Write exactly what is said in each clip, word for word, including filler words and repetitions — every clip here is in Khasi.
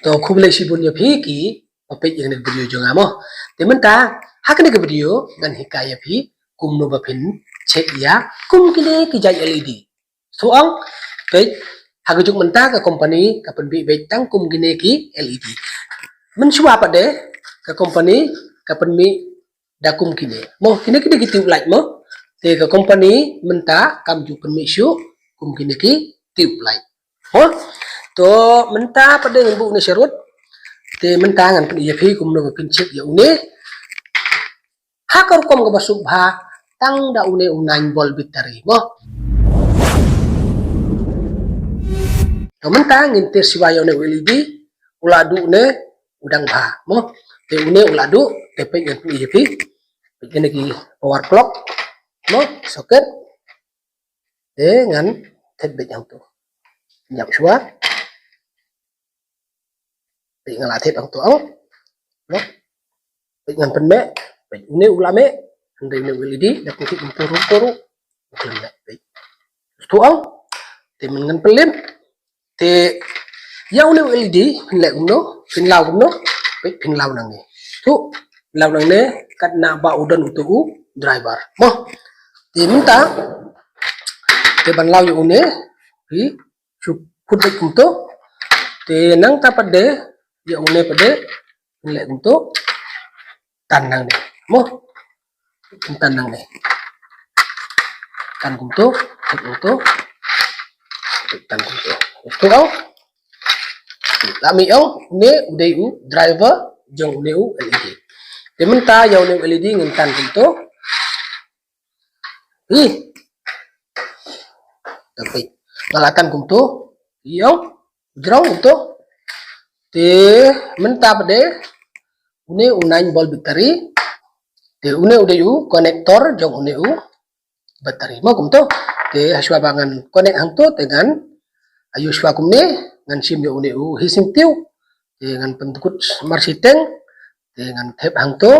To khublei shibun ïa phi kiba peit ïa kane ka video jong nga mo. Te mynta ha kane ka video ngan hikai ïa phi kumno ba phin check ïa kum kine ki jait L E D. Shu ong, peit, ha ka juk mynta ka company ka pynbit beit tang kum kine ki L E D. Mynshuwa pat de ka company ka pynbit da kum kine. Mo, kine ki dei ki tube light mo. Te ka company mynta kam ju pynbit shuh kum kine ki tube light. Mo. To mynta pat de ngan buh une sharud. Te mynta ngan pyni ïa phi kumno ba phin check ïa une. Ha ka rukom kaba suk bha tang da une u nine volt battery mo. To mynta ngin test shuwa ïa une u L E D, u la duh ne u dang bha mo. Te une u la duh, te peit ngan pyni ïa phi. Peit kine ki power plug mo, socket. Te ngan thep beit hangto. Ïap shuwa. Peit nga la thep hangto ong. Mo. Peit ngan pynmeh. Peit une u la meh. Hynrei une u L E D da pynthep hangto ruh to ruh. Peit. To ong. Te mynta ngan pynlip. Te ïa une u L E D phin leh kumno, phin law kumno. Peit phin law nangne. To law nangne katba u don uto u driver. Mo. Te mynta te ban law ïa une phi shu put beit kumto. Te nangta pat de ïa une pat de phin leh kumto. Tan nangne. Mo. Phin tan nangne. Tan kumto, thep kumto. Tan kumto. To ong. La mih ong, une u dei u driver jong une u L E D. Te mynta ïa une u L E D ngin tan kumto. Ih. Tapi nga la tan kumto. Ïong. Jrong kumto. Te mynta pat de une u nine volt battery. Te une u dei u connector jong une u battery mo kumto. Te hashwa ba ngan connect hangto te ngan ïoh shuwa kumne, ngan shim ïa une u heatsink tube. Te ngan pynkut marshiteng. Te ngan thep hangto.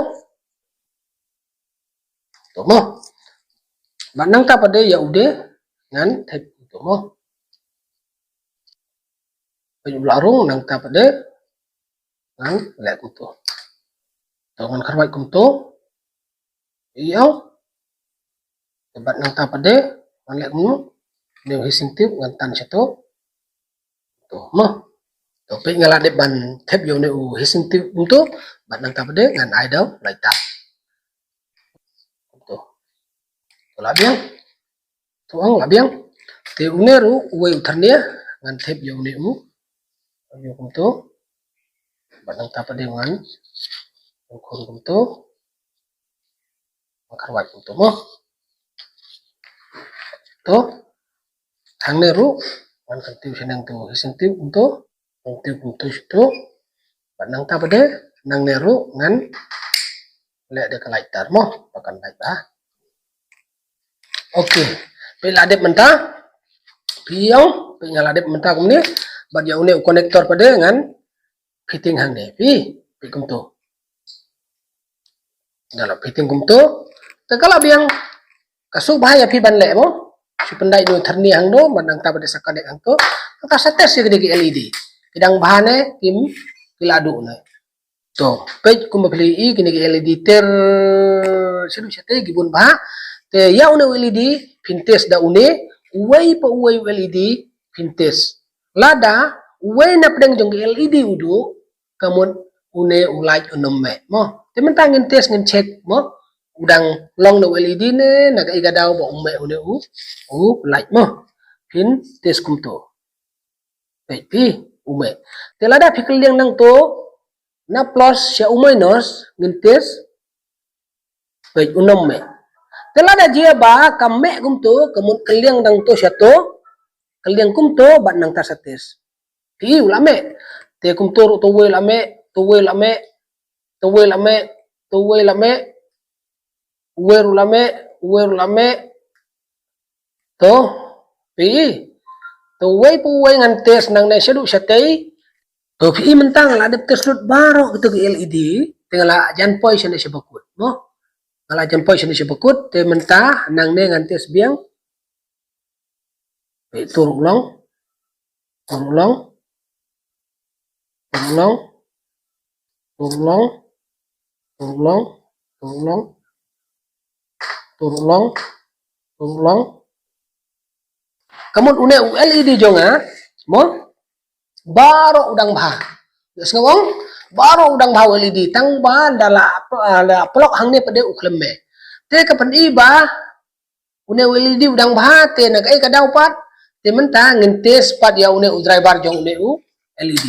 To mo. Bad nangta pat de ïa u de ngan thep to mo. Peit u la rung, nangta pat de ngan leh kumto. To ngan kharwai kumto. Ïa. Bad nangta pat de ngan leh kumno. Une u heatsink tube ngan tan shato. To mo. To peit nga la dep ban thep ïa une u heatsink tube kumto. Bad nangta pat de ngan ai da u lighter. To. To la biang. To ong la biang. Te une ruh uwei u tyrnia ngan thep ïa une u. Ïa kumto. Bad nangta pat de ngan khun kumto. Ngan kharwai kumto mo. To. Hangne ruh ngan kyntiew shaneng to heatsink tube kumto. Ngan kyntiew kumto shato. Bad nangta pat de nangne ruh ngan leh da ka lighter mo. Ba kan lait ba. Okay. Peit la dep mynta. Peit ïong, peit nga la dep mynta kumne. Bad ïa une u connector pat de ngan fitting hangne. Phi, peit kumto. Nga la fitting kumto. Te ka la biang. Ka shu bha ïa phi ban leh mo. Shu pyndait ïa u tyrnia hangno, bad nangta pat de sa connect hangto. Nangta sa test ïa kine ki L E D. Ki dang bha ne, kim, ki la duh ne. To, peit kumba phi ïohi kine ki L E D ter shaduh shatei ki bun bha. Te ïa une u L E D phin test da une, uwei pa uwei u L E D phin test. Lada uwei na pdeng jong ki L E D u duh, ka mut une u light un ym meh mo. Te mynta ngin test ngin check mo. U dang long na u L E D ne na kaei ka daw ba um meh une u, u light mo. Phin test kumto. Peit phi, um meh. Te lada phi kylliang nangto na plus sha u minus ngin test. Peit un ym meh. Te lada jia ba ka meh kumto, ka mut kylliang nangto shato, kylliang kumto bad nangta sa test. Phi u la meh. Te kumto ruh to uwei la meh, to uwei la meh, to uwei la meh, to uwei la meh. Uwei ruh la meh, uwei ruh la meh. To, phi. To uwei pa uwei ngan test nangne shaduh shatei. To phi mynta nga la dep test lut baroh kito ki L E D. Te nga la jan poi shane sha bakut mo. Nga la jan poi shane sha bakut. Te mynta nangne ngan test biang. Peit to ruh long. To ruh long. To Long, long, long, long, long, long, long. Ka mut une u L E D jong nga, mo? Baroh u dang bha. Ïa sngewbha, baroh u dang bha u L E D. Tang ba da la, ah, la plug hangne pat de u khlem mih. Te ka pyni ba une u L E D u dang bha, te na kaei ka daw pat, te mynta ngin test pat ïa une u driver jong une u L E D.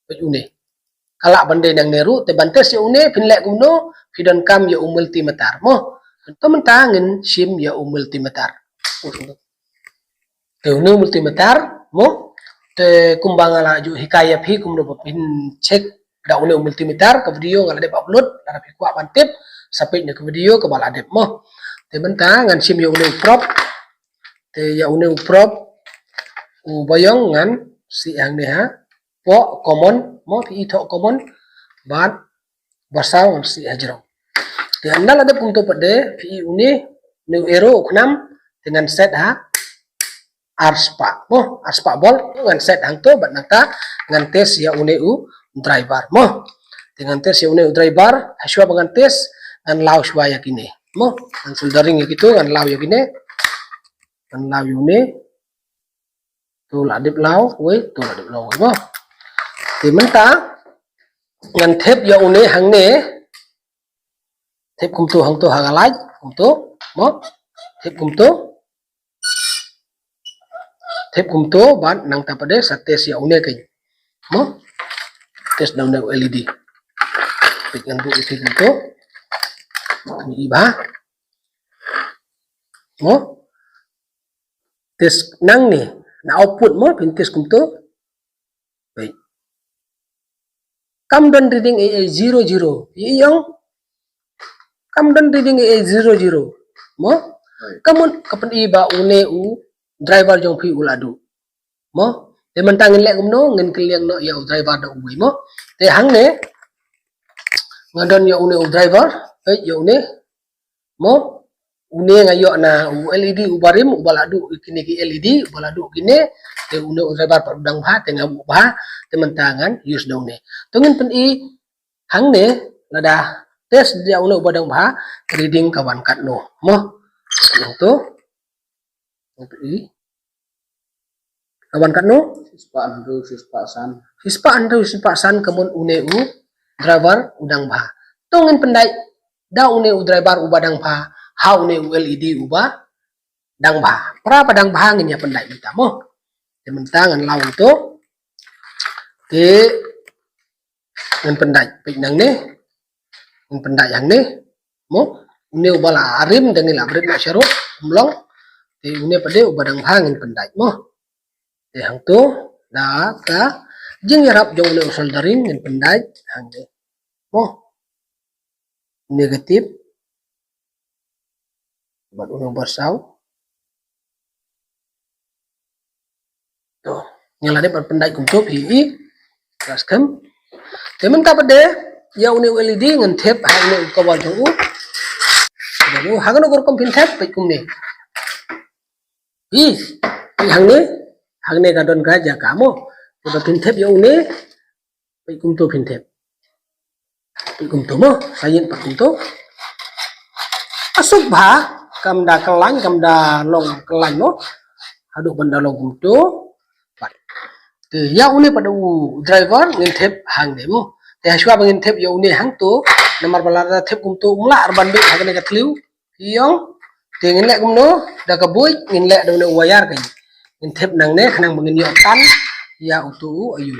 Peit une. Ka lah ban dei nangne ruh, te ban test ïa une, phin leh kumno, phi donkam ïa u multimeter, mo. Te mynta ngin shim ïa u multimeter. Te une u multimeter, mo. Te kumba nga la ju hikai ïa phi kumno ba phin check da une u multimeter, ka video nga la dep upload, lada phi kwah ban tip, sa peit na ka video kaba la dep, mo. Te mynta ngan shim ïa une u probe. Te ïa une u probe u ba ïong ngan sih hangne ha. Poh common, mo, phi i thoh common. Bad ba saw ngan sih hajrong. Te ynda la dep kumto pat de, phi i une, une u arrow u khnam, te ngan set ha ar spah, mo, ar spah volt, ngan set hangto, bad nangta ngan test ïa une u driver, mo. Te ngan test ïa une u driver, hashwa ba ngan test, ngan law shwa ïa kine, mo. Ngan soldering ïa kito, ngan law ïa kine, ngan law ïa une. To la dep law, wei, to la dep law, wei, mo. Te mynta ngan thep ïa une hangne. Thep kumto hangto ha ka light, kumto, mo. Thep kumto. Thep kumto, bad nangta pat de sa test ïa une keiñ, mo. Test da une u L E D. Peit ngan buh ïa phi kumto. Ni i ba. Mo. Test nangne, na output, mo, phin test kumto. Peit. Kam don reading ei ei zero zero. Ïa ïong. Kam don reading ei ei zero zero, mo. Ka mut ka pyni ba une u driver jong phi u la duh, mo. Te mynta ngin leh kumno, ngin kylliang noh ïa u driver da uwei, mo. Te hangne nga don ïa une u driver, peit ïa une. Mo, une nga ïoh na u L E D uba rim, uba la duh kine ki L E D, uba la duh kine, te une u driver pat u dang bha, te nga buh bha, te mynta ngan use da une. To ngin pyni hangne, lada test da une uba dang bha, reading ka wan katno. Mo, hangto. Ngin pyni. Ka wan katno? Shispah hynriew, shispah san. Shispah hynriew, shispah san ka mut une u driver u dang bha. To ngin pyndait da une u driver uba dang bha ha une u L E D uba dang bha. Para ba dang bha ngin ïa pyndait mynta mo. Te mynta ngan law to. Te ngin pyndait, peit nangne. Ngin pyndait hangne. Mo, une uba la rim dang ngi la bret na sharuk, um long. Te une pat de uba dang bha ngin pyndait mo. Te hangto da ka jingïarap jong une u soldering ngin pyndait hangne. Mo. Negative. Bad une u ba saw. To, nga la dep ban pyndait kumto phi i. Ka skhem. Te mynta pat de ïa une u L E D ngan thep ha une u cover jong u. Jong u ha kano ka rukom phin thep peit kumne. Ih, peit hangne, hangne ka don ka jaka mo. Te ba phin thep ïa une, peit kumto phin thep. Peit kumto mo, sa ïeng pat kumto. Asuk bha, kam da kyllain, kam da long kyllain mo. Haduh ban da long kumto. Pat. Te ïa une pat u driver ngin thep hangne mo. Te hashwa ba ngin thep ïa une hangto, namar ba lada thep kumto um lah ar ban bit ha kane ka thliew. Ïong, te ngin leh kumno, da ka buit, ngin leh da une u wire kein. Ngin thep nangne, khnang ba ngin ïoh tan, ïa uto u, ayu.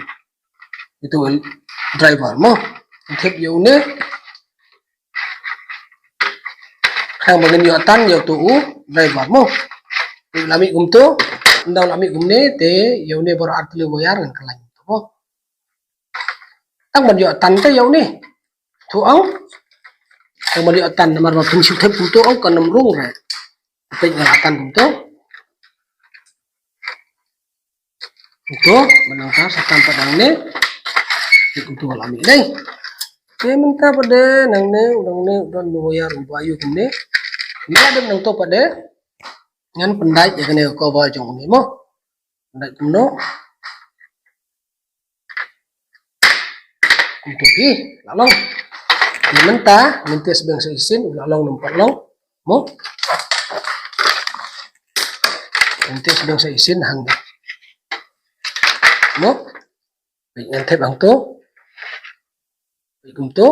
Uto u driver mo. Ngin thep ïa une. Khnang ba ngin ïoh tan, ïa uto u driver mo. Te la mih kumto, ynda la mih kumne, te ïa une baroh ar tylli u wire ngin kyllain kumto mo. Tang ban ïoh tan te ïa une. Tu ong. Tang ban ïoh tan namar ba phin shu thep kumto ong kan ym rung re. Peit nga la tan kumto. Kumto, ban nang ta sa tan pat nangne. Peit kumto la mih dei. Te mynta pat de nangne, nangne, u don u wire uba ayu kumne. Ïa dep nangto pat de. Ngan pyndait ïa kane ka cover jong une mo. Pyndait kumno. Kumto phi la long. Te mynta mynta sbeng sa isin la long nampat long. Mo. Mynta sbeng sa isin hang. Mo. Peit ngan thep hangto. Peit kumto.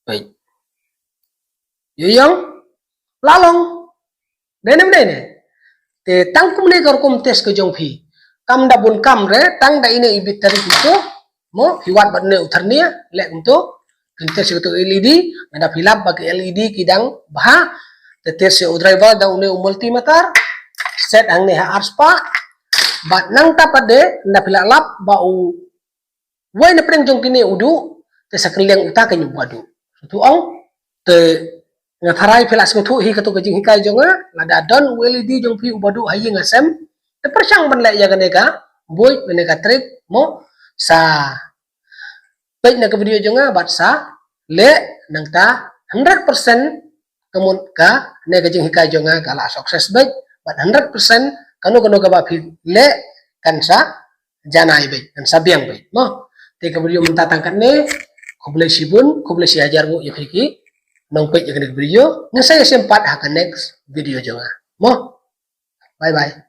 Peit. Ïoh ïong. La long. Dei ne em dei ne. Te tang kumne ka rukom test ka jong phi. Kam da bun kam re, tang da ine i battery kumto. Mo, phi wad bad ne u tharnia, leh kumto. Phin test ïa kato L E D, lada phi lap ba ki L E D ki dang bha. Te test ïa u driver da une u multimeter. Set hangne ha arspah. Bad nangta pat de, lada phi la lap ba u wei na pdeng jong kine u duh, te sa kylliang uta ka ñiuh ba duh. Sngewthuh ong, te nga tharai phi la sngewthuh hi kato ka jinghikai jong nga, lada don u L E D jong phi u ba duh ha ïing ha sem, te pyrshang ban leh ïa kane ka buit, kane ka trick, mo, sa peit na ka video jong nga, bad sa leh nangta hundred percent ka mut kane ka jinghikai jong nga ka la success beit, bad hundred percent kano kano kaba phi leh kan sa janai beit, kan sa biang beit. Mo, te ka video mynta tang katne, khublei shibun, khublei shi hajar nguh ïa phi ki nongpeit ïa kane ka video, ngin sa ïashem pat ha ka next video jong nga. Mo, bye bye.